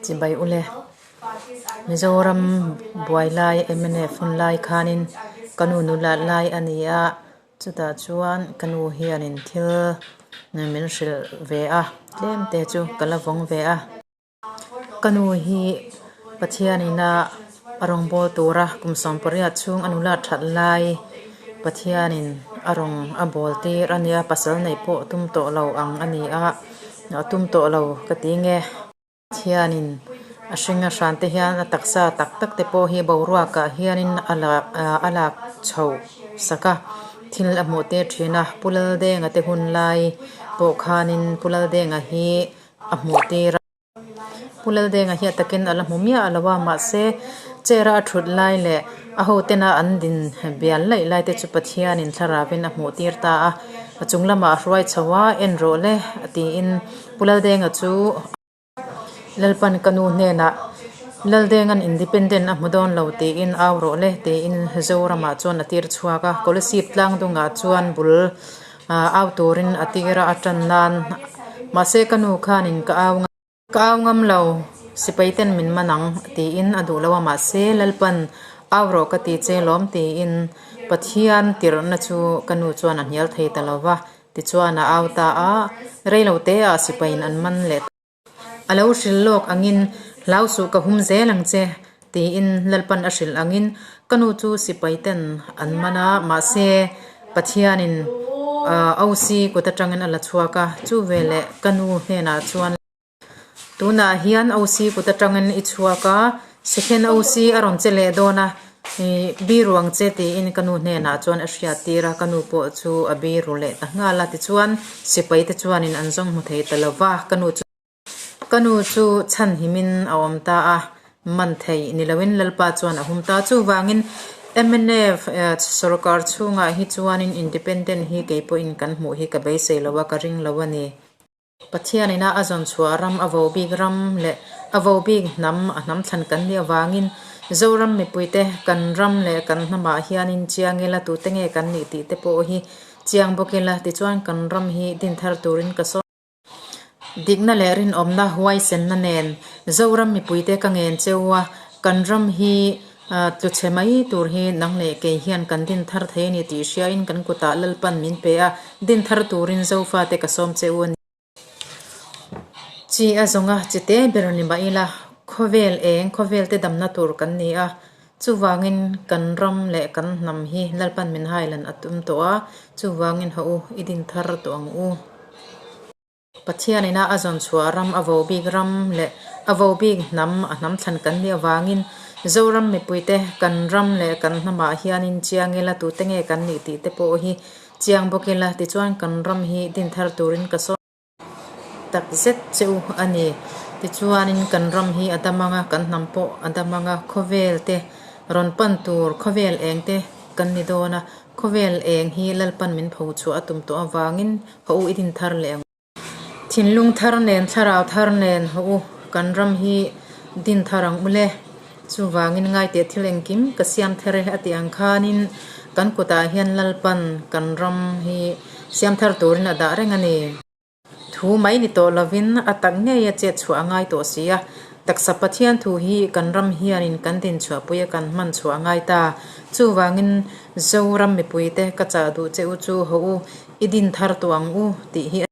Chibai ule. Mizoram buai lai mnf hun lai khanin ka nu nulat lai a ni a, chutah chuan ka nu hianin thil min hrilh ve a, tlem te chu ka la vawng ve a. Ka nu hi Pathianin a rawngbâwl tura kum 18 chhung a nula that lai Pathianin a rawn a bawl tir a nia, pasal neih pawh tum tawh lo ang a ni a, a tum tawh lo ka ti nge. Pathianin a hring a hran te hian a taksa tak tak te pawh hi boruakah hianin a lak a lak chhoh sak a, thil a hmuh tir thin a, Pu Laldenga te hun lai pawh khanin Pu Laldenga hi a hmuh tir a. Pu Laldenga hi a takin a la hmu miah lo a, mahse chair a a thut lai leh a hotena an din bial laih lai te chu Pathianin thlarauin a hmuh tir ta a, a chung lamah a hruai chho a, en rawh le tiin Pu Laldenga chu Lalpan ka nu hnenah Laldenga'n independent a hmu dawn lo tiin au rawh le tiin Zoramah chuan a tir chhuak a, Kolasib tlangdungah chuan bul Au turin a tir a, a tan nan. Mahse ka nu khanin ka au ngam. Ka au ngam lo, sipai ten min man ang tiin a duh lo a, mahse Lalpan au rawh ka ti che lawm tiin Pathian tirhna chu ka nu chuan a hnial thei ta lo va, tichuan a au ta a, rei lo te ah sipaiin an man leh ta. A lo hrilh lawk angin, Hlau suh ka hum zel ang che, tiin Lalpan a hrilh angin ka nu chu sipai ten an man a, mahse Pathianin OC kut atangin a la chhuak a, chu veleh ka nu hnenah chuan, Tunah hian OC kut atangin i chhuak a, Second OC a rawn che leh dawn a, biru ang che tiin ka nu hnenah chuan a hriat tir a, ka nu pawh chu a biru leh ta nghal a, tichuan sipai te chuanin an zawng hmu thei ta lo va, ka nu chu ka nu chu chhanhimin a awm ta a, man theih ni loin Lalpa chuan a hum ta. Chuvangin mnf sorkar chhungah hi chuanin independent hi kei pawhin kan hmuh hi ka beisei lo a, ka ring lo a ni. Pathian ina a zawn chhuah ram, a vo bik ram leh a vo bik hnam, a hnam thlan kan nih avangin Zoram mipuite kan ram leh kan hnamah hianin chiang ila tute nge kan nih tih te pawh hi chiang bawk ila tichuan kan ram hi din thar turin ka sawi. Dikna leh rinawmna huaisenna nen Zoram mipuite ka ngen cheu a, kan ram hi Tlu chhe mai tur hi nang leh kei hian kan din thar thei a ni tih hriain kan kutah Lalpan min pe a, din thar turin Zofate ka sawm che u a ni. Chi a zawnga chi te ber ni mah ila, khawvel eng, khawvel te damna tur kan ni a, chuvangin kan ram leh kan hnam hi Lalpan min hailan a tum tawh a, chuvangin haw u, i din thar tawh ang u. Pathian ina a zawn chhuah ram, a vo bik ram leh a vo bik hnam, a hnam thlan kan nih avangin Zoram mipuite kan ram leh kan hnamah hianin chiang ila tute nge kan nih tih te pawh hi chiang bawk ila tichuan kan ram hi din thar turin ka sawi tak zet che u a ni. Tichuanin kan ram hi a dam anga kan hnam pawh a dam anga khawvel te rawn pan tur khawvel eng te kan ni dawn a, khawvel eng hi Lalpan min pho chhuah a tum tawh avangin Haw u i din thar leh ang. Thinlung thar nen, thlarau thar nen haw u, kan ram hi din thar ang u le. Chuvangin ngaiteh thil engkim ka siam thar e a tih ang khanin kan kutah hian Lalpan kan ram hi siam thar turin a dah reng a ni. Thu mai ni tawh lovin a tak ngei a chet chhuah a ngai tawh si a. Taksa Pathian thu hi kan ram hianin kan din chhuahpui a kan hman chhuah a ngai ta. Chuvangin Zoram mipuite ka chah duh che u chu haw u, i din thar tawh ang u tih hi a.